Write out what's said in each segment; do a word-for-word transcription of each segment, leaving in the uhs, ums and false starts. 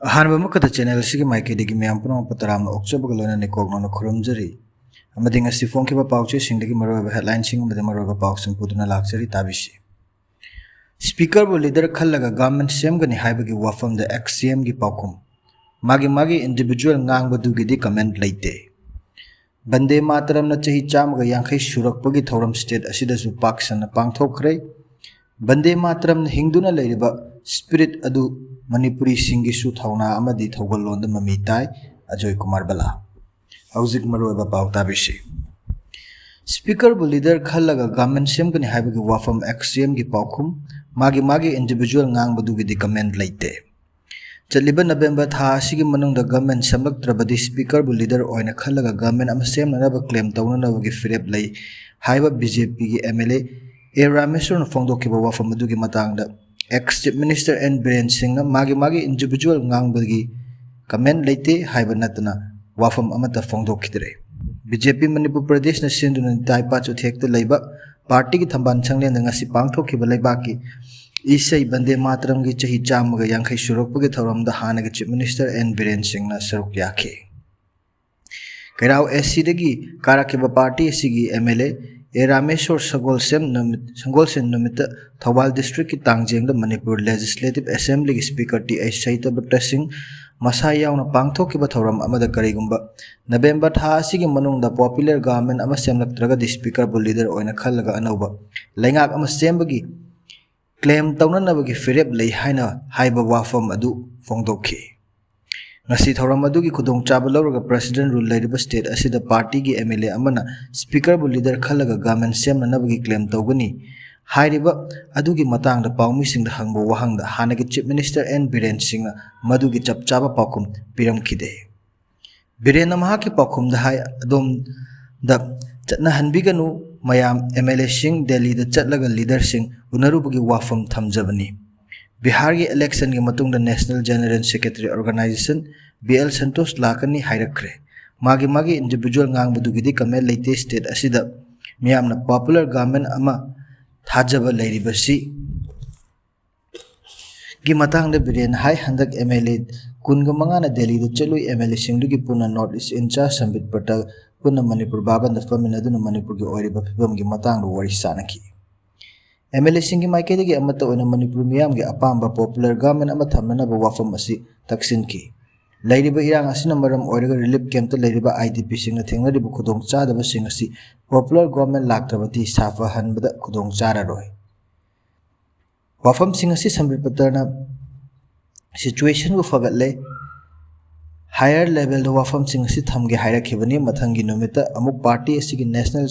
ꯑꯍꯥꯟꯕ ꯃꯛꯇꯗ channel ꯑꯁꯤꯒꯤ ꯃꯥꯏꯀꯩꯗꯒꯤ ꯃꯌꯥꯝ ꯄꯨꯝꯅꯃꯛꯄꯨ ꯇꯔꯥꯝꯅ ꯑꯣꯛꯆꯕꯒ ꯂꯣꯏꯅꯅ ꯏꯀꯣꯛ ꯅꯧꯅ ꯈꯨꯔꯨꯝꯖꯔꯤ꯫ ꯑꯃꯗꯤ ꯉꯁꯤ ꯐꯣꯡꯈꯤꯕ ꯄꯥꯎꯆꯦꯁꯤꯡꯗꯒꯤ ꯃꯔꯨꯑꯣꯏꯕ headlineꯁꯤꯡ ꯑꯃꯗꯤ ꯃꯔꯨꯑꯣꯏꯕ ꯄꯥꯎꯁꯤꯡ ꯄꯨꯗꯨꯅ ꯂꯥꯛꯆꯔꯤ, ꯇꯥꯕꯤꯁꯤ꯫ Speakerꯕꯨ leader ꯈꯜꯂꯒ government ꯁꯦꯝꯒꯅꯤ ꯍꯥꯏꯕꯒꯤ ꯋꯥꯐꯝꯗ ex-CMꯒꯤ ꯄꯥꯎꯈꯨꯝ꯫ ꯃꯥꯒꯤ ꯃꯥꯒꯤ individual ꯉꯥꯡꯕꯗꯨꯒꯤꯗꯤ comment ꯂꯩꯇꯦ꯫ ꯕꯟꯗꯦ ꯃꯥꯇꯔꯝꯅ ꯆꯍꯤ ꯆꯥꯝꯃꯒ ꯌꯥꯡꯈꯩ ꯁꯨꯔꯛꯄꯒꯤ ꯊꯧꯔꯝ state ꯑꯁꯤꯗꯁꯨ ꯄꯥꯛ ꯁꯟꯅ ꯄꯥꯡꯊꯣꯛꯈ꯭ꯔꯦ꯫ ꯕꯟꯗꯦ ꯃꯥꯇꯔꯝꯅ ꯍꯤꯡꯗꯨꯅ ꯂꯩꯔꯤꯕ spirit ꯑꯗꯨ ꯃꯅꯤꯄꯨꯔꯤꯁꯤꯡꯒꯤꯁꯨ ꯊꯧꯅꯥ ꯑꯃꯗꯤ ꯊꯧꯒꯜꯂꯣꯟꯗ ꯃꯃꯤ ꯇꯥꯏ꯫ ꯑꯖꯣꯏ ꯀꯨꯃꯥꯔ ꯕꯂꯥ꯫ ꯍꯧꯖꯤꯛ ꯃꯔꯨꯑꯣꯏꯕ ꯄꯥꯎ ꯇꯥꯕꯤꯁꯤ꯫ Speakerꯕꯨ leader ꯈꯜꯂꯒ government ꯁꯦꯝꯒꯅꯤ ꯍꯥꯏꯕꯒꯤ ꯋꯥꯐꯝ ex-CMꯒꯤ ꯄꯥꯎꯈꯨꯝ꯫ ꯃꯥꯒꯤ ꯃꯥꯒꯤ individual ꯉꯥꯡꯕꯗꯨꯒꯤꯗꯤ comment ꯂꯩꯇꯦ꯫ ꯆꯠꯂꯤꯕ November ꯊꯥ ꯑꯁꯤꯒꯤ ꯃꯅꯨꯡꯗ government ꯁꯦꯝꯂꯛꯇ꯭ꯔꯕꯗꯤ speakerꯕꯨ leader ꯑꯣꯏꯅ ꯈꯜꯂꯒ government ꯑꯃ ꯁꯦꯝꯅꯅꯕ claim ꯇꯧꯅꯅꯕꯒꯤ ꯐꯤꯔꯦꯞ ꯂꯩ ꯍꯥꯏꯕ BJPꯒꯤ MLA A ꯔꯥꯃꯦꯁ꯭ꯋꯔꯅ ꯐꯣꯡꯗꯣꯛꯈꯤꯕ ꯋꯥꯐꯝ ꯑꯗꯨꯒꯤ ꯃꯇꯥꯡꯗ ex Chief Minister N Biren ꯁꯤꯡꯅ ꯃꯥꯒꯤ ꯃꯥꯒꯤ individual ꯉꯥꯡꯕꯒꯤ comment ꯂꯩꯇꯦ ꯍꯥꯏꯕ ꯅꯠꯇꯅ ꯋꯥꯐꯝ ꯑꯃꯠꯇ ꯐꯣꯡꯗꯣꯛꯈꯤꯗ꯭ꯔꯦ꯫ BJP ꯃꯅꯤꯄꯨꯔ ꯄ꯭ꯔꯗꯦꯁꯅ ꯁꯤꯟꯗꯨꯅ ꯅꯤꯇꯥꯏ ꯄꯥꯆꯨꯊꯦꯛꯇ ꯂꯩꯕ partyꯒꯤ ꯊꯝꯕꯥꯜ ꯁꯪꯂꯦꯟꯗ ꯉꯁꯤ ꯄꯥꯡꯊꯣꯛꯈꯤꯕ ꯂꯩꯕꯥꯛꯀꯤ ꯏꯁꯩ ꯕꯟꯗꯦ ꯃꯥꯇꯔꯝꯒꯤ ꯆꯍꯤ ꯆꯥꯝꯃꯒ ꯌꯥꯡꯈꯩ ꯁꯨꯔꯛꯄꯒꯤ ꯊꯧꯔꯝꯗ ꯍꯥꯟꯅꯒꯤ Chief Minister N ꯕꯤꯔꯦꯟ ꯁꯤꯡꯅ ꯁꯔꯨꯛ ꯌꯥꯈꯤ꯫ ꯀꯩꯔꯥꯎ SCꯗꯒꯤ ꯀꯥꯔꯛꯈꯤꯕ party ꯑꯁꯤꯒꯤ MLA A ꯔꯥꯃꯦꯁ꯭ꯋꯔ ꯁꯒꯣꯜꯁꯦꯝ ꯅꯨꯃꯤꯠ, ꯁꯪꯒꯣꯜꯁꯦꯟ ꯅꯨꯃꯤꯠꯇ Thoubal districtꯀꯤ ꯇꯥꯡꯖꯦꯡꯗ Manipur Legislative Assemblyꯒꯤ Speaker T H ꯁꯇ꯭ꯌꯕ꯭ꯔꯇ ꯁꯤꯡ ꯃꯁꯥ ꯌꯥꯎꯅ ꯄꯥꯡꯊꯣꯛꯈꯤꯕ ꯊꯧꯔꯝ ꯑꯃꯗ ꯀꯔꯤꯒꯨꯝꯕ November ꯊꯥ ꯑꯁꯤꯒꯤ ꯃꯅꯨꯡꯗ popular government ꯑꯃ ꯁꯦꯝꯂꯛꯇ꯭ꯔꯒꯗꯤ speakerꯕꯨ leader ꯑꯣꯏꯅ ꯈꯜꯂꯒ ꯑꯅꯧꯕ ꯂꯩꯉꯥꯛ ꯑꯃ ꯁꯦꯝꯕꯒꯤ claim ꯇꯧꯅꯅꯕꯒꯤ ꯐꯤꯔꯦꯞ ꯂꯩ ꯍꯥꯏꯅ ꯍꯥꯏꯕ ꯋꯥꯐꯝ ꯑꯗꯨ ꯐꯣꯡꯗꯣꯛꯈꯤ꯫ ꯉꯁꯤ ꯊꯧꯔꯝ ꯑꯗꯨꯒꯤ ꯈꯨꯗꯣꯡꯆꯥꯕ ꯂꯧꯔꯒ president rule ꯂꯩꯔꯤꯕ state ꯑꯁꯤꯗ partyꯒꯤ MLA ꯑꯃꯅ speakerꯕꯨ leader ꯈꯜꯂꯒ government ꯁꯦꯝꯅꯅꯕꯒꯤ claim ꯇꯧꯒꯅꯤ ꯍꯥꯏꯔꯤꯕ ꯑꯗꯨꯒꯤ ꯃꯇꯥꯡꯗ ꯄꯥꯎꯃꯤꯁꯤꯡꯗ ꯍꯪꯕ ꯋꯥꯍꯪꯗ ꯍꯥꯟꯅꯒꯤ Chief Minister N ꯕꯤꯔꯦꯟ ꯁꯤꯡꯅ ꯃꯗꯨꯒꯤ ꯆꯞ ꯆꯥꯕ ꯄꯥꯎꯈꯨꯝ ꯄꯤꯔꯝꯈꯤꯗꯦ꯫ ꯕꯤꯔꯦꯟꯅ ꯃꯍꯥꯛꯀꯤ ꯄꯥꯎꯈꯨꯝꯗ ꯍꯥꯏ, "ꯑꯗꯣꯝꯗ ꯆꯠꯅꯍꯟꯕꯤꯒꯅꯨ, ꯃꯌꯥꯝ MLAꯁꯤꯡ ꯗꯦꯜꯂꯤꯗ ꯆꯠꯂꯒ leaderꯁꯤꯡ ꯎꯅꯔꯨꯕꯒꯤ ꯋꯥꯐꯝ ꯊꯝꯖꯕꯅꯤ꯫ ꯕꯤꯍꯥꯔꯒꯤ electionꯒꯤ ꯃꯇꯨꯡꯗ National General Secretary Organization B L Santosh ꯂꯥꯛꯀꯅꯤ ꯍꯥꯏꯔꯛꯈ꯭ꯔꯦ꯫ ꯃꯥꯒꯤ ꯃꯥꯒꯤ individual ꯉꯥꯡꯕꯗꯨꯒꯤꯗꯤ comment ꯂꯩꯇꯦ꯫ State ꯑꯁꯤꯗ ꯃꯤꯌꯥꯝꯅ popular government ꯑꯃ ꯊꯥꯖꯕ ꯂꯩꯔꯤꯕꯁꯤ ꯒꯤ ꯃꯇꯥꯡꯗ ꯕꯤꯔꯦꯟꯅ ꯍꯥꯏ, ꯍꯟꯗꯛ MLA ꯀꯨꯟꯒ ꯃꯉꯥꯅ ꯗꯦꯜꯂꯤꯗ ꯆꯠꯂꯨꯏ꯫ ꯑꯦꯝ ꯑꯦꯜ ꯑꯦꯁꯤꯡꯗꯨꯒꯤ ꯄꯨꯟꯅ ꯅꯣꯔꯠ ꯏꯁ ꯏꯟꯆꯥꯔꯖ ꯁꯝꯕꯤꯠ ꯄꯇꯦꯜ ꯄꯨꯟꯅ ꯃꯅꯤꯄꯨꯔ ꯚꯥꯕꯟꯗ ꯐꯝꯃꯤꯟꯅꯗꯨꯅ ꯃꯅꯤꯄꯨꯔꯒꯤ ꯑꯣꯏꯔꯤꯕ ꯐꯤꯕꯝꯒꯤ ꯃꯇꯥꯡꯗ ꯋꯥꯔꯤ ꯁꯥꯅꯈꯤ꯫ ꯑꯦꯝ ꯑꯦꯜ ꯑꯦꯁꯤꯡꯒꯤ ꯃꯥꯏꯀꯩꯗꯒꯤ ꯑꯃꯠꯇ ꯑꯣꯏꯅ ꯃꯅꯤꯄꯨꯔ ꯃꯤꯌꯥꯝꯒꯤ ꯑꯄꯥꯝꯕ ꯄꯣꯄꯨꯂꯔ ꯒꯚꯔꯟꯃꯦꯟ ꯑꯃ ꯊꯝꯅꯅꯕ ꯋꯥꯐꯝ ꯑꯁꯤ ꯇꯛꯁꯤꯟꯈꯤ꯫ ꯂꯩꯔꯤꯕ ꯏꯔꯥꯡ ꯑꯁꯤꯅ ꯃꯔꯝ ꯑꯣꯏꯔꯒ ꯔꯤꯂꯤꯐ ꯀꯦꯝꯞꯇ ꯂꯩꯔꯤꯕ ꯑꯥꯏ ꯗꯤ ꯄꯤꯁꯤꯡꯅ ꯊꯦꯡꯅꯔꯤꯕ ꯈꯨꯗꯣꯡꯆꯥꯗꯕꯁꯤꯡ ꯑꯁꯤ ꯄꯣꯄꯨꯂꯔ ꯒꯚꯔꯟꯃꯦꯟ ꯂꯥꯛꯇ꯭ꯔꯕꯗꯤ ꯁꯥꯐꯍꯟꯕꯗ ꯈꯨꯗꯣꯡ ꯆꯥꯔꯔꯣꯏ꯫ ꯋꯥꯐꯝꯁꯤꯡ ꯑꯁꯤ ꯁꯝꯕꯤꯠ ꯄꯇꯦꯜꯅ ꯁꯤꯆꯨꯋꯦꯁꯟꯕꯨ ꯐꯒꯠꯂꯦ, ꯍꯥꯌꯔ ꯂꯦꯚꯦꯜꯗ ꯋꯥꯐꯝꯁꯤꯡ ꯑꯁꯤ ꯊꯝꯒꯦ ꯍꯥꯏꯔꯛꯈꯤꯕꯅꯤ꯫ ꯃꯊꯪꯒꯤ ꯅꯨꯃꯤꯠꯇ ꯑꯃꯨꯛ ꯄꯥꯔꯇꯤ ꯑꯁꯤꯒꯤ national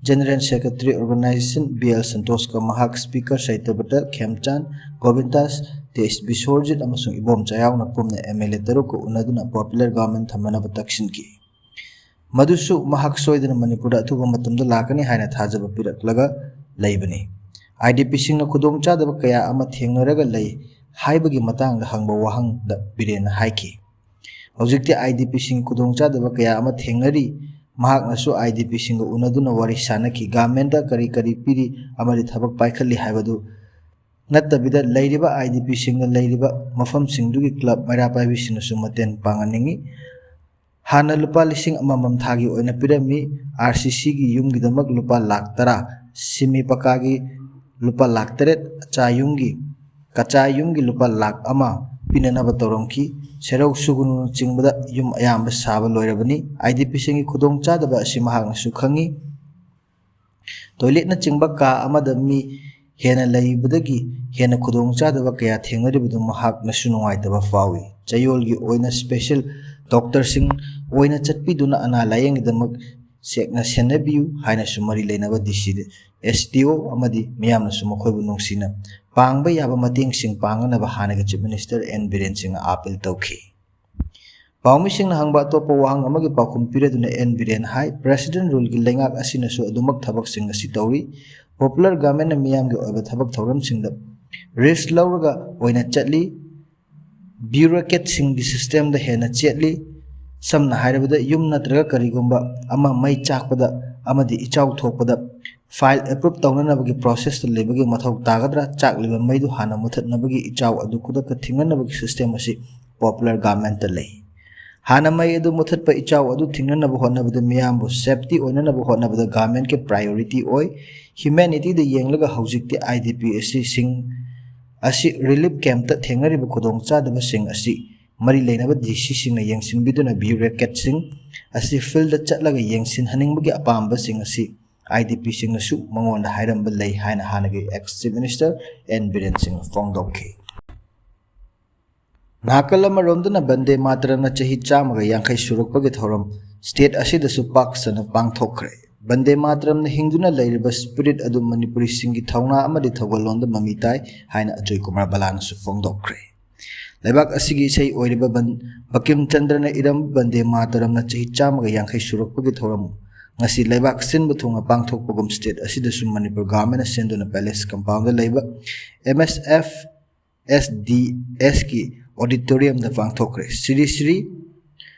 general secretary organisation B L ꯁꯟꯇꯣꯁꯀ ꯃꯍꯥꯛ ꯁ꯭ꯄꯤꯀꯔ ꯁꯇ꯭ꯌꯕ꯭ꯔꯇ, ꯈꯦꯝꯆꯥꯟ, ꯒꯣꯕꯤꯟꯗꯥꯁ, ꯇꯦꯖ ꯕꯤꯁ꯭ꯋꯔꯖꯤꯠ ꯑꯃꯁꯨꯡ ꯏꯕꯣꯝ ꯆꯌꯥꯎꯅ ꯄꯨꯟꯅ ꯑꯦꯝ ꯑꯦꯜ ꯑꯦ ꯇꯔꯨꯛꯀ ꯎꯅꯗꯨꯅ ꯄꯣꯄꯨꯂꯔ ꯒꯚꯔꯟꯃꯦꯟ ꯊꯝꯅꯅꯕ ꯇꯛꯁꯤꯟꯈꯤ꯫ ꯃꯗꯨꯁꯨ ꯃꯍꯥꯛ ꯁꯣꯏꯗꯅ ꯃꯅꯤꯄꯨꯔꯗ ꯑꯊꯨꯕ ꯃꯇꯝꯗ ꯂꯥꯛꯀꯅꯤ ꯍꯥꯏꯅ ꯊꯥꯖꯕ ꯄꯤꯔꯛꯂꯒ ꯂꯩꯕꯅꯤ꯫ ꯑꯥꯏ ꯗꯤ ꯄꯤꯁꯤꯡꯅ ꯈꯨꯗꯣꯡꯆꯥꯗꯕ ꯀꯌꯥ ꯑꯃ ꯊꯦꯡꯅꯔꯒ ꯂꯩ ꯍꯥꯏꯕꯒꯤ ꯃꯇꯥꯡꯗ ꯍꯪꯕ ꯋꯥꯍꯪꯗ ꯕꯤꯔꯦꯟꯅ ꯍꯥꯏꯈꯤ, "ꯍꯧꯖꯤꯛꯇꯤ ꯑꯥꯏ ꯗꯤ ꯄꯤꯁꯤꯡ ꯈꯨꯗꯣꯡꯆꯥꯗꯕ ꯀꯌꯥ ꯑꯃ ꯊꯦꯡꯅꯔꯤ꯫ ꯃꯍꯥꯛꯅꯁꯨ ꯑꯥꯏ ꯗꯤ ꯄꯤꯁꯤꯡꯒ ꯎꯅꯗꯨꯅ ꯋꯥꯔꯤ ꯁꯥꯅꯈꯤ꯫ ꯒꯚꯔꯟꯃꯦꯟꯗ ꯀꯔꯤ ꯀꯔꯤ ꯄꯤꯔꯤ ꯑꯃꯗꯤ ꯊꯕꯛ ꯄꯥꯏꯈꯠꯂꯤ ꯍꯥꯏꯕꯗꯨ ꯅꯠꯇꯕꯤꯗ ꯂꯩꯔꯤꯕ ꯑꯥꯏ ꯗꯤ ꯄꯤꯁꯤꯡꯅ ꯂꯩꯔꯤꯕ ꯃꯐꯝꯁꯤꯡꯗꯨꯒꯤ ꯀ꯭ꯂꯕ ꯃꯩꯔꯥ ꯄꯥꯏꯕꯤꯁꯤꯡꯅꯁꯨ ꯃꯇꯦꯡ ꯄꯥꯡꯍꯟꯅꯤꯡꯏ꯫ ꯍꯥꯟꯅ ꯂꯨꯄꯥ ꯂꯤꯁꯤꯡ ꯑꯃꯃꯝ ꯊꯥꯒꯤ ꯑꯣꯏꯅ ꯄꯤꯔꯝꯃꯤ꯫ ꯑꯥꯔ ꯁꯤ ꯁꯤꯒꯤ ꯌꯨꯝꯒꯤꯗꯃꯛ ꯂꯨꯄꯥ ꯂꯥꯈ ꯇꯔꯥ, ꯁꯤꯃꯤ ꯄꯀꯥꯒꯤ ꯂꯨꯄꯥ ꯂꯥꯈ ꯇꯔꯦꯠ, ꯑꯆꯥ ꯌꯨꯝꯒꯤ, ꯀꯆꯥ ꯌꯨꯝꯒꯤ ꯂꯨꯄꯥ ꯂꯥꯈ ꯑꯃ ꯄꯤꯅꯅꯕ ꯇꯧꯔꯝꯈꯤ꯫ ꯁꯦꯔꯧ ꯁꯨꯒꯨꯅꯨꯅꯆꯤꯡꯕꯗ ꯌꯨꯝ ꯑꯌꯥꯝꯕ ꯁꯥꯕ ꯂꯣꯏꯔꯕꯅꯤ꯫ ꯑꯥꯏ ꯗꯤ ꯄꯤꯁꯤꯡꯒꯤ ꯈꯨꯗꯣꯡꯆꯥꯗꯕ ꯑꯁꯤ ꯃꯍꯥꯛꯅꯁꯨ ꯈꯪꯏ꯫ ꯇꯣꯏꯂꯦꯠꯅꯆꯤꯡꯕ ꯀꯥ ꯑꯃꯗ ꯃꯤ ꯍꯦꯟꯅ ꯂꯩꯕꯗꯒꯤ ꯍꯦꯟꯅ ꯈꯨꯗꯣꯡꯆꯥꯗꯕ ꯀꯌꯥ ꯊꯦꯡꯅꯔꯤꯕꯗꯨ ꯃꯍꯥꯛꯅꯁꯨ ꯅꯨꯡꯉꯥꯏꯇꯕ ꯐꯥꯎꯏ꯫ ꯆꯌꯣꯜꯒꯤ ꯑꯣꯏꯅ ꯁ꯭ꯄꯦꯁꯦꯜ ꯗꯣꯛꯇꯔꯁꯤꯡ ꯑꯣꯏꯅ ꯆꯠꯄꯤꯗꯨꯅ ꯑꯅꯥ ꯂꯥꯌꯦꯡꯒꯤꯗꯃꯛ ꯆꯦꯛꯅ ꯁꯦꯟꯅꯕꯤꯌꯨ ꯍꯥꯏꯅꯁꯨ ꯃꯔꯤ ꯂꯩꯅꯕ ꯗꯤ ꯁꯤ, ꯑꯦꯁ ꯗꯤ ꯑꯣ ꯑꯃꯗꯤ ꯃꯤꯌꯥꯝꯅꯁꯨ ꯃꯈꯣꯏꯕꯨ ꯅꯨꯡꯁꯤꯅ ꯄꯥꯡꯕ ꯌꯥꯕ ꯃꯇꯦꯡꯁꯤꯡ ꯄꯥꯡꯅꯅꯕ ꯍꯥꯟꯅꯒꯤ ꯆꯤꯐ ꯃꯤꯅꯤꯁꯇꯔ ꯑꯦꯟ ꯕꯤꯔꯦꯟ ꯁꯤꯡꯅ ꯑꯥꯄꯤꯜ ꯇꯧꯈꯤ꯫ ꯄꯥꯎꯃꯤꯁꯤꯡꯅ ꯍꯪꯕ ꯑꯇꯣꯞꯄ ꯋꯥꯍꯪ ꯑꯃꯒꯤ ꯄꯥꯎꯈꯨꯝ ꯄꯤꯔꯗꯨꯅ ꯑꯦꯟ ꯕꯤꯔꯦꯟ ꯍꯥꯏ, ꯄ꯭ꯔꯦꯁꯤꯗꯦꯟ ꯔꯨꯜꯒꯤ ꯂꯩꯉꯥꯛ ꯑꯁꯤꯅꯁꯨ ꯑꯗꯨꯃꯛ ꯊꯕꯛꯁꯤꯡ ꯑꯁꯤ ꯇꯧꯔꯤ꯫ ꯄꯣꯄꯨꯂꯔ ꯒꯚꯔꯟꯃꯦꯟꯅ ꯃꯤꯌꯥꯝꯒꯤ ꯑꯣꯏꯕ ꯊꯕꯛ ꯊꯧꯔꯝꯁꯤꯡꯗ ꯔꯤꯁꯛ ꯂꯧꯔꯒ ꯑꯣꯏꯅ ꯆꯠꯂꯤ꯫ ꯕ꯭ꯌꯨꯔꯣꯀ꯭ꯔꯦꯠꯁꯤꯡꯒꯤ ꯁꯤꯁꯇꯦꯝꯗ ꯍꯦꯟꯅ ꯆꯦꯠꯂꯤ꯫ ꯁꯝꯅ ꯍꯥꯏꯔꯕꯗ, ꯌꯨꯝ ꯅꯠꯇ꯭ꯔꯒ ꯀꯔꯤꯒꯨꯝꯕ ꯑꯃ ꯃꯩ ꯆꯥꯛꯄꯗ ꯑꯃꯗꯤ ꯏꯆꯥꯎ ꯊꯣꯛꯄꯗ ꯐꯥꯏꯜ ꯑꯦꯄ꯭ꯔꯨꯞ ꯇꯧꯅꯅꯕꯒꯤ ꯄ꯭ꯔꯣꯁꯦꯁꯇ ꯂꯩꯕꯒꯤ ꯃꯊꯧ ꯇꯥꯒꯗ꯭ꯔꯥ? ꯆꯥꯛꯂꯤꯕ ꯃꯩꯗꯨ ꯍꯥꯟꯅ ꯃꯨꯊꯠꯅꯕꯒꯤ ꯏꯆꯥꯎ ꯑꯗꯨ ꯈꯨꯗꯛꯇ ꯊꯤꯡꯅꯅꯕꯒꯤ ꯁꯤꯁꯇꯦꯝ ꯑꯁꯤ ꯄꯣꯄꯨꯂꯔ ꯒꯥꯔꯃꯦꯟꯇ ꯂꯩ꯫ ꯍꯥꯟꯅ ꯃꯩ ꯑꯗꯨ ꯃꯨꯊꯠꯄ ꯏꯆꯥꯎ ꯑꯗꯨ ꯊꯤꯡꯅꯅꯕ ꯍꯣꯠꯅꯕꯗ, ꯃꯤꯌꯥꯝꯕꯨ ꯁꯦꯐꯇꯤ ꯑꯣꯏꯅꯅꯕ ꯍꯣꯠꯅꯕꯗ ꯒꯥꯔꯃꯦꯟꯀꯤ ꯄ꯭ꯔꯥꯏꯌꯣꯔꯤꯇꯤ ꯑꯣꯏ꯫ ꯍ꯭ꯌꯨꯃꯦꯅꯤꯇꯤꯗ ꯌꯦꯡꯂꯒ ꯍꯧꯖꯤꯛꯇꯤ ꯑꯥꯏ ꯗꯤ ꯄꯤ ꯑꯁꯤꯁꯤꯡ ꯑꯁꯤ ꯔꯤꯂꯤꯐ ꯀꯦꯝꯞꯇ ꯊꯦꯡꯅꯔꯤꯕ ꯈꯨꯗꯣꯡꯆꯥꯗꯕꯁꯤꯡ ꯑꯁꯤ ꯃꯔꯤ ꯂꯩꯅꯕ ꯗꯤ ꯁꯤꯁꯤꯡꯅ ꯌꯦꯡꯁꯤꯟꯕꯤꯗꯨꯅ ꯕ꯭ꯌꯨꯔꯣꯀ꯭ꯔꯦꯠꯁꯤꯡ ꯑꯁꯤ ꯐꯤꯜꯗ ꯆꯠꯂꯒ ꯌꯦꯡꯁꯤꯟꯍꯟꯅꯤꯡꯕꯒꯤ ꯑꯄꯥꯝꯕꯁꯤꯡ ꯑꯁꯤ ꯑꯥꯏ ꯗꯤ ꯄꯤꯁꯤꯡꯅꯁꯨ ꯃꯉꯣꯟꯗ ꯍꯥꯏꯔꯝꯕ ꯂꯩ ꯍꯥꯏꯅ ꯍꯥꯟꯅꯒꯤ ex chief minister N Biren ꯁꯤꯡꯅ ꯐꯣꯡꯗꯣꯛꯈꯤ꯫ ꯅꯥꯀꯜ ꯑꯃꯔꯣꯝꯗꯅ ꯕꯟꯗꯦ ꯃꯥꯇꯔꯝꯅ ꯆꯍꯤ ꯆꯥꯝꯃꯒ ꯌꯥꯡꯈꯩ ꯁꯨꯔꯛꯄꯒꯤ ꯊꯧꯔꯝ ꯁ꯭ꯇꯦꯠ ꯑꯁꯤꯗꯁꯨ ꯄꯥꯛ ꯁꯟꯅ ꯄꯥꯡꯊꯣꯛꯈ꯭ꯔꯦ꯫ ꯕꯟꯗꯦ ꯃꯥꯇꯔꯝꯅ ꯍꯤꯡꯗꯨꯅ ꯂꯩꯔꯤꯕ ꯁ꯭ꯄꯤꯔꯤꯠ ꯑꯗꯨ ꯃꯅꯤꯄꯨꯔꯤꯁꯤꯡꯒꯤ ꯊꯧꯅꯥ ꯑꯃꯗꯤ ꯊꯧꯒꯜꯂꯣꯟꯗ ꯃꯃꯤ ꯇꯥꯏ ꯍꯥꯏꯅ ꯑꯖꯣꯏ ꯀꯨꯃꯥꯔ ꯕꯂꯥꯅꯁꯨ ꯐꯣꯡꯗꯣꯛꯈ꯭ꯔꯦ꯫ ꯂꯩꯕꯥꯛ ꯑꯁꯤꯒꯤ ꯏꯁꯩ ꯑꯣꯏꯔꯤꯕ ꯕꯟ-, ꯕꯀꯤꯝ ꯆꯟꯗ꯭ꯔꯅ ꯏꯔꯝꯕ ꯕꯟꯗꯦ ꯃꯥꯇꯔꯝꯅ ꯆꯍꯤ ꯆꯥꯝꯃꯒ ꯌꯥꯡꯈꯩ ꯁꯨꯔꯛꯄꯒꯤ ꯊꯧꯔꯝ ꯉꯁꯤ ꯂꯩꯕꯥꯛ ꯁꯤꯟꯕ ꯊꯨꯡꯅ ꯄꯥꯡꯊꯣꯛꯄꯒꯨꯝ ꯁ꯭ꯇꯦꯠ ꯑꯁꯤꯗꯁꯨ ꯃꯅꯤꯄꯨꯔ ꯒꯥꯔꯃꯦꯟꯅ ꯁꯦꯝꯗꯨꯅ ꯄꯦꯂꯦꯁ ꯀꯝꯄꯥꯎꯟꯗ ꯂꯩꯕ M S F S D ꯑꯦꯁꯀꯤ ꯑꯣꯗꯤꯇꯣꯔꯤꯌꯝꯗ ꯄꯥꯡꯊꯣꯛꯈ꯭ꯔꯦ꯫ Shri Shri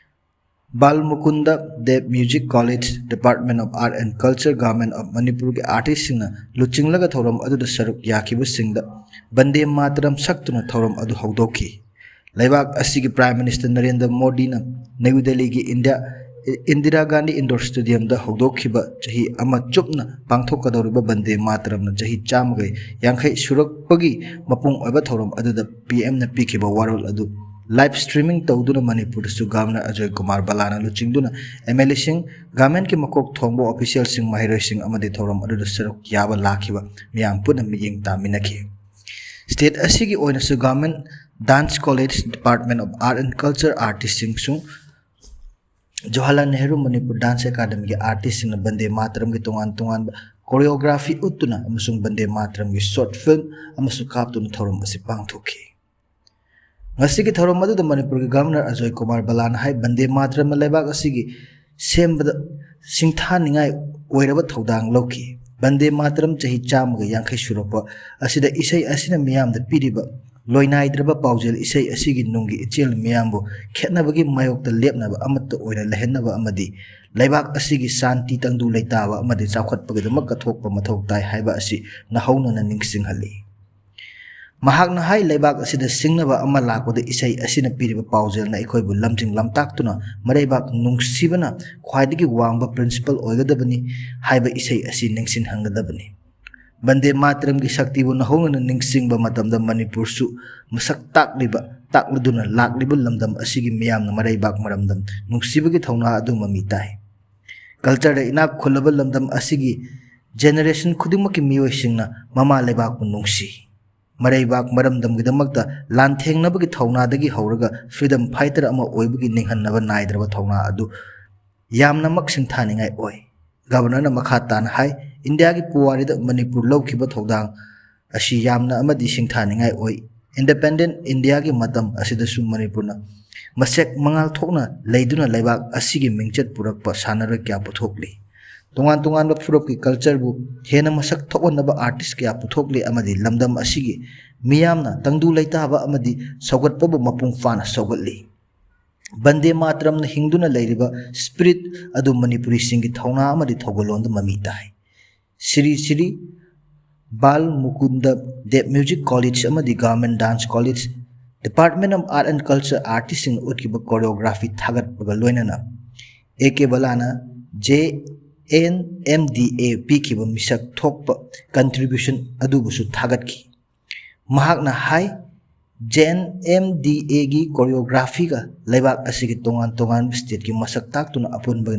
Balmukund Dev music college, Department of Art and Culture, Government of ꯃꯅꯤꯄꯨꯔꯒꯤ ꯑꯥꯔꯇꯤꯁꯁꯤꯡꯅ ꯂꯨꯆꯤꯡꯂꯒ ꯊꯧꯔꯝ ꯑꯗꯨꯗ ꯁꯔꯨꯛ ꯌꯥꯈꯤꯕꯁꯤꯡꯗ ꯕꯟꯗꯦ ꯃꯥꯇꯔꯝ ꯁꯛꯇꯨꯅ ꯊꯧꯔꯝ ꯑꯗꯨ ꯍꯧꯗꯣꯛꯈꯤ꯫ ꯂꯩꯕꯥꯛ ꯑꯁꯤꯒꯤ ꯄ꯭ꯔꯥꯏꯝ ꯃꯤꯅꯤꯁꯇꯔ ꯅꯔꯦꯟꯗ꯭ꯔ ꯃꯣꯗꯤꯅ ꯅ꯭ꯌꯨ ꯗꯦꯜꯂꯤꯒꯤ ꯏꯟꯗꯤꯌꯥ, ꯏꯟꯗꯤꯔꯥ ꯒꯥꯟꯙꯤ ꯏꯟꯗꯣꯔ ꯁ꯭ꯇꯦꯗꯤꯌꯝꯗ ꯍꯧꯗꯣꯛꯈꯤꯕ ꯆꯍꯤ ꯑꯃ ꯆꯨꯞꯅ ꯄꯥꯡꯊꯣꯛꯀꯗꯧꯔꯤꯕ ꯕꯟꯗꯦ ꯃꯥꯇꯔꯝꯅ ꯆꯍꯤ ꯆꯥꯝꯃꯒ ꯌꯥꯡꯈꯩ ꯁꯨꯔꯛꯄꯒꯤ ꯃꯄꯨꯡ ꯑꯣꯏꯕ ꯊꯧꯔꯝ ꯑꯗꯨꯗ ꯄꯤ ꯑꯦꯝꯅ ꯄꯤꯈꯤꯕ ꯋꯥꯔꯣꯜ ꯑꯗꯨ ꯂꯥꯏꯚ ꯁ꯭ꯇ꯭ꯔꯤꯃꯤꯡ ꯇꯧꯗꯨꯅ ꯃꯅꯤꯄꯨꯔꯗꯁꯨ ꯒꯚꯔꯅꯔ ꯑꯖꯣꯏ ꯀꯨꯃꯥꯔ ꯕꯂꯥꯅ ꯂꯨꯆꯤꯡꯗꯨꯅ ꯑꯦꯝ ꯑꯦꯜ ꯑꯦꯁꯤꯡ, ꯒꯚꯔꯟꯃꯦꯟꯠꯀꯤ ꯃꯀꯣꯛ ꯊꯣꯡꯕ ꯑꯣꯐꯤꯁꯤꯌꯦꯜꯁꯤꯡ, ꯃꯍꯩꯔꯣꯏꯁꯤꯡ ꯑꯃꯗꯤ ꯊꯧꯔꯝ ꯑꯗꯨꯗ ꯁꯔꯨꯛ ꯌꯥꯕ ꯂꯥꯛꯈꯤꯕ ꯃꯤꯌꯥꯝ ꯄꯨꯟꯅ ꯃꯤꯠꯌꯦꯡ ꯇꯥꯃꯤꯟꯅꯈꯤ꯫ ꯁ꯭ꯇꯦꯠ ꯑꯁꯤꯒꯤ ꯑꯣꯏꯅꯁꯨ government dance college, Department of Art and Culture ꯑꯥꯔꯇꯤꯁꯁꯤꯡꯁꯨ ꯖꯋꯥꯍꯔꯂꯥꯜ ꯅꯦꯍꯔꯨ ꯃꯅꯤꯄꯨꯔ ꯗꯥꯟꯁ ꯑꯦꯀꯥꯗꯃꯤꯒꯤ ꯑꯥꯔꯇꯤꯁꯁꯤꯡꯅ ꯕꯟꯗꯦ ꯃꯥꯇꯔꯝꯒꯤ ꯇꯣꯉꯥꯟ ꯇꯣꯉꯥꯟꯕ ꯀꯣꯔꯤꯌꯣꯒ꯭ꯔꯥꯐꯤ ꯎꯠꯇꯨꯅ ꯑꯃꯁꯨꯡ ꯕꯟꯗꯦ ꯃꯥꯇꯔꯝꯒꯤ ꯁꯣꯔꯠ ꯐꯤꯜꯝ ꯑꯃꯁꯨ ꯀꯥꯞꯇꯨꯅ ꯊꯧꯔꯝ ꯑꯁꯤ ꯄꯥꯡꯊꯣꯛꯈꯤ꯫ ꯉꯁꯤꯒꯤ ꯊꯧꯔꯝ ꯑꯗꯨꯗ ꯃꯅꯤꯄꯨꯔꯒꯤ ꯒꯚꯔꯅꯔ ꯑꯖꯣꯏ ꯀꯨꯃꯥꯔ ꯕꯂꯥꯅ ꯍꯥꯏ, ꯕꯟꯗꯦ ꯃꯥꯇꯔꯝꯅ ꯂꯩꯕꯥꯛ ꯑꯁꯤꯒꯤ ꯁꯦꯝꯕꯗ ꯁꯤꯡꯊꯥꯅꯤꯡꯉꯥꯏ ꯑꯣꯏꯔꯕ ꯊꯧꯗꯥꯡ ꯂꯧꯈꯤ꯫ ꯕꯟꯗꯦ ꯃꯥꯇꯔꯝ ꯆꯍꯤ ꯆꯥꯝꯃꯒ ꯌꯥꯡꯈꯩ ꯁꯨꯔꯛꯄ ꯑꯁꯤꯗ ꯏꯁꯩ ꯑꯁꯤꯅ ꯃꯤꯌꯥꯝꯗ ꯄꯤꯔꯤꯕ ꯂꯣꯏꯅꯥꯏꯗ꯭ꯔꯕ ꯄꯥꯎꯖꯦꯜ, ꯏꯁꯩ ꯑꯁꯤꯒꯤ ꯅꯨꯡꯒꯤ ꯏꯆꯦꯜ ꯃꯤꯌꯥꯝꯕꯨ ꯈꯦꯠꯅꯕꯒꯤ ꯃꯥꯌꯣꯛꯇ ꯂꯦꯞꯅꯕ ꯑꯃꯠꯇ ꯑꯣꯏꯅ ꯂꯩꯍꯟꯅꯕ ꯑꯃꯗꯤ ꯂꯩꯕꯥꯛ ꯑꯁꯤꯒꯤ ꯁꯥꯟꯇꯤ, ꯇꯪꯗꯨ ꯂꯩꯇꯥꯕ ꯑꯃꯗꯤ ꯆꯥꯎꯈꯠꯄꯒꯤꯗꯃꯛ ꯀꯠꯊꯣꯛꯄ ꯃꯊꯧ ꯇꯥꯏ ꯍꯥꯏꯕ ꯑꯁꯤ ꯅꯧꯍꯧꯅꯅ ꯅꯤꯡꯁꯤꯡꯍꯜꯂꯤ꯫ ꯃꯍꯥꯛꯅ ꯍꯥꯏ, ꯂꯩꯕꯥꯛ ꯑꯁꯤꯗ ꯁꯤꯡꯅꯕ ꯑꯃ ꯂꯥꯛꯄꯗ ꯏꯁꯩ ꯑꯁꯤꯅ ꯄꯤꯔꯤꯕ ꯄꯥꯎꯖꯦꯜꯅ ꯑꯩꯈꯣꯏꯕꯨ ꯂꯝꯖꯤꯡ ꯂꯝꯇꯥꯛꯇꯨꯅ ꯃꯔꯩꯕꯥꯛ ꯅꯨꯡꯁꯤꯕꯅ ꯈ꯭ꯋꯥꯏꯗꯒꯤ ꯋꯥꯡꯕ principle ꯑꯣꯏꯒꯗꯕꯅꯤ ꯍꯥꯏꯕ ꯏꯁꯩ ꯑꯁꯤ ꯅꯤꯡꯁꯤꯡꯍꯟꯒꯗꯕꯅꯤ꯫ ꯕꯟꯗꯦ ꯃꯥꯇꯔꯝꯒꯤ ꯁꯛꯇꯤꯕꯨ ꯅꯧꯍꯧꯅꯅ ꯅꯤꯡꯁꯤꯡꯕ ꯃꯇꯝꯗ ꯃꯅꯤꯄꯨꯔꯁꯨ ꯃꯁꯛ ꯇꯥꯛꯂꯤꯕ, ꯇꯥꯛꯂꯗꯨꯅ ꯂꯥꯛꯂꯤꯕ ꯂꯝꯗꯝ ꯑꯁꯤꯒꯤ ꯃꯤꯌꯥꯝꯅ ꯃꯔꯩꯕꯥꯛ ꯃꯔꯝꯗꯝ ꯅꯨꯡꯁꯤꯕꯒꯤ ꯊꯧꯅꯥ ꯑꯗꯨ ꯃꯃꯤ ꯇꯥꯏ꯫ Cultureꯗ ꯏꯅꯥꯛ ꯈꯨꯜꯂꯕ ꯂꯝꯗꯝ ꯑꯁꯤꯒꯤ generation ꯈꯨꯗꯤꯡꯃꯛꯀꯤ ꯃꯤꯑꯣꯏꯁꯤꯡꯅ ꯃꯃꯥ ꯂꯩꯕꯥꯛꯄꯨ ꯅꯨꯡꯁꯤ꯫ ꯃꯔꯩꯕꯥꯛ ꯃꯔꯝꯗꯝꯒꯤꯗꯃꯛꯇ ꯂꯥꯟꯊꯦꯡꯅꯕꯒꯤ ꯊꯧꯅꯥꯗꯒꯤ ꯍꯧꯔꯒ freedom fighter ꯑꯃ ꯑꯣꯏꯕꯒꯤ ꯅꯤꯡꯍꯟꯅꯕ ꯅꯥꯏꯗ꯭ꯔꯕ ꯊꯧꯅꯥ ꯑꯗꯨ ꯌꯥꯝꯅꯃꯛ ꯁꯤꯡꯊꯥꯅꯤꯡꯉꯥꯏ ꯑꯣꯏ꯫ Governorꯅ ꯃꯈꯥ ꯇꯥꯅ ꯍꯥꯏ, ꯏꯟꯗꯤꯌꯥꯒꯤ ꯄꯨꯋꯥꯔꯤꯗ ꯃꯅꯤꯄꯨꯔ ꯂꯧꯈꯤꯕ ꯊꯧꯗꯥꯡ ꯑꯁꯤ ꯌꯥꯝꯅ ꯑꯃꯗꯤ ꯁꯤꯡꯊꯥꯅꯤꯡꯉꯥꯏ ꯑꯣꯏ꯫ Independent ꯏꯟꯗꯤꯌꯥꯒꯤ ꯃꯇꯝ ꯑꯁꯤꯗꯁꯨ ꯃꯅꯤꯄꯨꯔꯅ ꯃꯁꯦꯛ ꯃꯉꯥꯜ ꯊꯣꯛꯅ ꯂꯩꯗꯨꯅ ꯂꯩꯕꯥꯛ ꯑꯁꯤꯒꯤ ꯃꯤꯡꯆꯠ ꯄꯨꯔꯛꯄ ꯁꯥꯟꯅꯔꯣꯏ ꯀꯌꯥ ꯄꯨꯊꯣꯛꯂꯤ꯫ ꯇꯣꯉꯥꯟ ꯇꯣꯉꯥꯟꯕ ꯐꯨꯔꯨꯞꯀꯤ cultureꯕꯨ ꯍꯦꯟꯅ ꯃꯁꯛ ꯊꯣꯛꯍꯟꯅꯕ artist ꯀꯌꯥ ꯄꯨꯊꯣꯛꯂꯤ ꯑꯃꯗꯤ ꯂꯝꯗꯝ ꯑꯁꯤꯒꯤ ꯃꯤꯌꯥꯝꯅ ꯇꯪꯗꯨ ꯂꯩꯇꯥꯕ ꯑꯃꯗꯤ ꯁꯧꯒꯠꯄꯕꯨ ꯃꯄꯨꯡ ꯐꯥꯅ ꯁꯧꯒꯠꯂꯤ꯫ ꯕꯟꯗꯦ ꯃꯥꯇꯔꯝꯅ ꯍꯤꯡꯗꯨꯅ ꯂꯩꯔꯤꯕ spirit ꯑꯗꯨ ꯃꯅꯤꯄꯨꯔꯤꯁꯤꯡꯒꯤ ꯊꯧꯅꯥ ꯑꯃꯗꯤ ꯊꯧꯒꯜꯂꯣꯟꯗ ꯃꯃꯤ ꯇꯥꯏ꯫ ꯁ꯭ꯔꯤ ꯁ꯭ꯔꯤ ꯕꯥꯜ ꯃꯨꯀꯨꯟꯗ ꯗꯦꯕ Music College ꯑꯃꯗꯤ Government Dance College, Department of Art and Culture artistꯁꯤꯡꯅ ꯎꯠꯈꯤꯕ choreography ꯊꯥꯒꯠꯄꯒ ꯂꯣꯏꯅꯅ ꯑꯦ ꯀꯦ ꯕꯂꯥꯅ JNMDA ꯄꯤꯈꯤꯕ ꯃꯤꯁꯛ ꯊꯣꯛꯄ contribution ꯑꯗꯨꯕꯨꯁꯨ ꯊꯥꯒꯠꯈꯤ꯫ ꯃꯍꯥꯛꯅ ꯍꯥꯏ, JNMDAꯒꯤ choreographyꯒ ꯂꯩꯕꯥꯛ ꯑꯁꯤꯒꯤ ꯇꯣꯉꯥꯟ ꯇꯣꯉꯥꯟꯕ stateꯀꯤ ꯃꯁꯛ ꯇꯥꯛꯇꯨꯅ ꯑꯄꯨꯟꯕ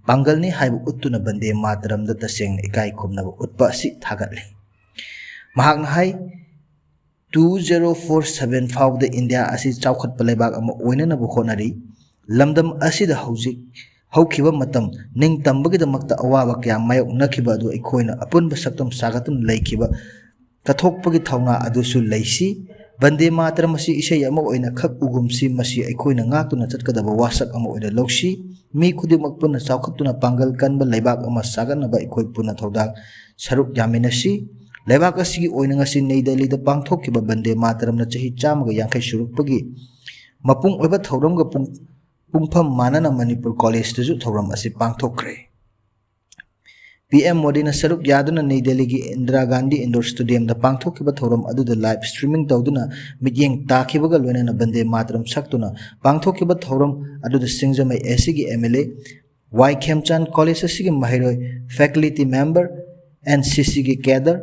ꯄꯥꯡꯒꯜꯅꯤ ꯍꯥꯏꯕ ꯎꯠꯇꯨꯅ ꯕꯟꯗꯦ ꯃꯥꯇꯔꯝꯗ ꯇꯁꯦꯡꯅ ꯏꯀꯥꯏ ꯈꯨꯝꯅꯕ ꯎꯠꯄ ꯑꯁꯤ ꯊꯥꯒꯠꯂꯤ꯫ ꯃꯍꯥꯛꯅ ꯍꯥꯏ, two zero four seven ꯐꯥꯎꯕꯗ ꯏꯟꯗꯤꯌꯥ ꯑꯁꯤ ꯆꯥꯎꯈꯠꯄ ꯂꯩꯕꯥꯛ ꯑꯃ ꯑꯣꯏꯅꯅꯕ ꯍꯣꯠꯅꯔꯤ꯫ ꯂꯝꯗꯝ ꯑꯁꯤꯗ ꯍꯧꯖꯤꯛ ꯍꯧꯈꯤꯕ ꯃꯇꯝ ꯅꯤꯡꯇꯝꯕꯒꯤꯗꯃꯛꯇ ꯑꯋꯥꯕ ꯀꯌꯥ ꯃꯥꯌꯣꯛꯅꯈꯤꯕ ꯑꯗꯨ ꯑꯩꯈꯣꯏꯅ ꯑꯄꯨꯟꯕ ꯁꯛꯇꯝ ꯁꯥꯒꯠꯇꯨꯅ ꯂꯩꯈꯤꯕ ꯀꯠꯊꯣꯛꯄꯒꯤ ꯊꯧꯅꯥ ꯑꯗꯨꯁꯨ ꯂꯩꯁꯤ꯫ ꯕꯟꯗꯦ ꯃꯥꯇꯔꯝ ꯑꯁꯤ ꯏꯁꯩ ꯑꯃ ꯑꯣꯏꯅ ꯈꯛ ꯎꯒꯨꯝꯁꯤ, ꯃꯁꯤ ꯑꯩꯈꯣꯏꯅ ꯉꯥꯛꯇꯨꯅ ꯆꯠꯀꯗꯕ ꯋꯥꯁꯛ ꯑꯃ ꯑꯣꯏꯅ ꯂꯧꯁꯤ꯫ ꯃꯤ ꯈꯨꯗꯤꯡꯃꯛ ꯄꯨꯟꯅ ꯆꯥꯎꯈꯠꯇꯨꯅ ꯄꯥꯡꯒꯜ ꯀꯟꯕ ꯂꯩꯕꯥꯛ ꯑꯃ ꯁꯥꯒꯠꯅꯕ ꯑꯩꯈꯣꯏ ꯄꯨꯟꯅ ꯊꯧꯗꯥꯡ ꯁꯔꯨꯛ ꯌꯥꯃꯤꯟꯅꯁꯤ꯫ ꯂꯩꯕꯥꯛ ꯑꯁꯤꯒꯤ ꯑꯣꯏꯅ ꯉꯁꯤ ꯅꯩ ꯗꯦꯜꯂꯤꯗ ꯄꯥꯡꯊꯣꯛꯈꯤꯕ ꯕꯟꯗꯦ ꯃꯥꯇꯔꯝꯅ ꯆꯍꯤ ꯆꯥꯝꯃꯒ ꯌꯥꯡꯈꯩ ꯁꯨꯔꯛꯄꯒꯤ ꯃꯄꯨꯡ ꯑꯣꯏꯕ ꯊꯧꯔꯝꯒ ꯄꯨꯡ-, ꯄꯨꯡꯐꯝ ꯃꯥꯟꯅꯅ ꯃꯅꯤꯄꯨꯔ collegeꯇꯁꯨ ꯊꯧꯔꯝ ꯑꯁꯤ ꯄꯥꯡꯊꯣꯛꯈ꯭ꯔꯦ꯫ ꯄꯤ ꯑꯦꯝ ꯃꯣꯗꯤꯅ ꯁꯔꯨꯛ ꯌꯥꯗꯨꯅ ꯅ꯭ꯌꯨ ꯗꯦꯜꯂꯤꯒꯤ ꯏꯟꯗꯤꯔꯥ ꯒꯥꯟꯙꯤ ꯏꯟꯗꯣꯔ ꯁ꯭ꯇꯦꯗꯤꯌꯝꯗ ꯄꯥꯡꯊꯣꯛꯈꯤꯕ ꯊꯧꯔꯝ ꯑꯗꯨꯗ ꯂꯥꯏꯚ ꯁ꯭ꯇ꯭ꯔꯤꯃꯤꯡ ꯇꯧꯗꯨꯅ ꯃꯤꯠꯌꯦꯡ ꯇꯥꯈꯤꯕꯒ ꯂꯣꯏꯅꯅ ꯕꯟꯗꯦ ꯃꯥꯇꯔꯝ ꯁꯛꯇꯨꯅ ꯄꯥꯡꯊꯣꯛꯈꯤꯕ ꯊꯧꯔꯝ ꯑꯗꯨꯗ ꯁꯤꯡꯖꯃꯩ ꯑꯦ ꯁꯤꯒꯤ M L A Y Khemchand, college ꯑꯁꯤꯒꯤ ꯃꯍꯩꯔꯣꯏ, ꯐꯦꯀꯜꯇꯤ ꯃꯦꯝꯕꯔ, ꯑꯦꯟ ꯁꯤ ꯁꯤꯒꯤ cadet,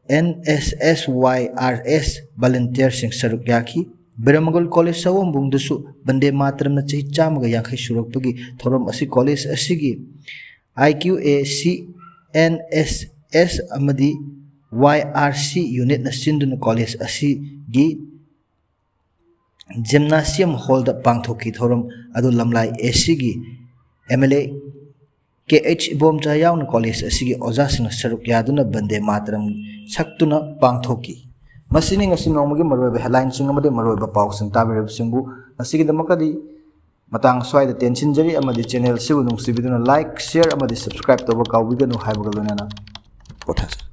N S S Y R S ꯚꯣꯂꯨꯟꯇꯤꯌꯔꯁꯤꯡ ꯁꯔꯨꯛ ꯌꯥꯈꯤ꯫ ꯕꯤꯔꯃꯒꯣꯜ ꯀꯣꯂꯦꯖ ꯁꯑꯣꯝꯕꯨꯡꯗꯁꯨ ꯕꯟꯗꯦ ꯃꯥꯇꯔꯝꯅ ꯆꯍꯤ ꯆꯥꯝꯃꯒ ꯌꯥꯡꯈꯩ ꯁꯨꯔꯛꯄꯒꯤ ꯊꯧꯔꯝ ꯑꯁꯤ ꯀꯣꯂꯦꯖ ꯑꯁꯤꯒꯤ ꯑꯥꯏ ꯀ꯭ꯌꯨ ꯑꯦ ꯁꯤ, ꯑꯦꯟ ꯑꯦꯁ ꯑꯦꯁ ꯑꯃꯗꯤ ꯋꯥꯏ ꯑꯥꯔ ꯁꯤ ꯌꯨꯅꯤꯠꯅ ꯁꯤꯟꯗꯨꯅ ꯀꯣꯂꯦꯖ ꯑꯁꯤꯒꯤ ꯖꯤꯝꯅꯥꯁꯤꯌꯝ ꯍꯣꯜꯗ ꯄꯥꯡꯊꯣꯛꯈꯤ꯫ ꯊꯧꯔꯝ ꯑꯗꯨ ꯂꯝꯂꯥꯏ ꯑꯦ ꯁꯤꯒꯤ M L A K H Ibomcha ꯌꯥꯎꯅ ꯀꯣꯂꯦꯖ ꯑꯁꯤꯒꯤ ꯑꯣꯖꯥꯁꯤꯡꯅ ꯁꯔꯨꯛ ꯌꯥꯗꯨꯅ ꯕꯟꯗꯦ ꯃꯥꯇꯔꯝ ꯁꯛꯇꯨꯅ ꯄꯥꯡꯊꯣꯛꯈꯤ꯫ ꯃꯁꯤꯅꯤ ꯉꯁꯤ ꯅꯣꯡꯃꯒꯤ ꯃꯔꯨꯑꯣꯏꯕ ꯍꯦꯗꯂꯥꯏꯟꯁꯤꯡ ꯑꯃꯗꯤ ꯃꯔꯨꯑꯣꯏꯕ ꯄꯥꯎꯁꯤꯡ꯫ ꯇꯥꯕꯤꯔꯤꯕꯁꯤꯡꯕꯨ ꯉꯁꯤꯒꯤꯗꯃꯛꯇꯗꯤ ꯃꯇꯥꯡ ꯑꯁ꯭ꯋꯥꯏꯗ ꯇꯦꯟꯁꯤꯟꯖꯔꯤ ꯑꯃꯗꯤ ꯆꯦꯅꯦꯜꯁꯤꯕꯨ ꯅꯨꯡꯁꯤꯕꯤꯗꯨꯅ ꯂꯥꯏꯛ, ꯁꯤꯌꯔ ꯑꯃꯗꯤ ꯁꯕꯁꯀ꯭ꯔꯥꯏꯕ ꯇꯧꯕ ꯀꯥꯎꯕꯤꯒꯅꯨ ꯍꯥꯏꯕꯒ ꯂꯣꯏꯅꯅ ꯄꯣꯊꯥꯖꯔꯤ꯫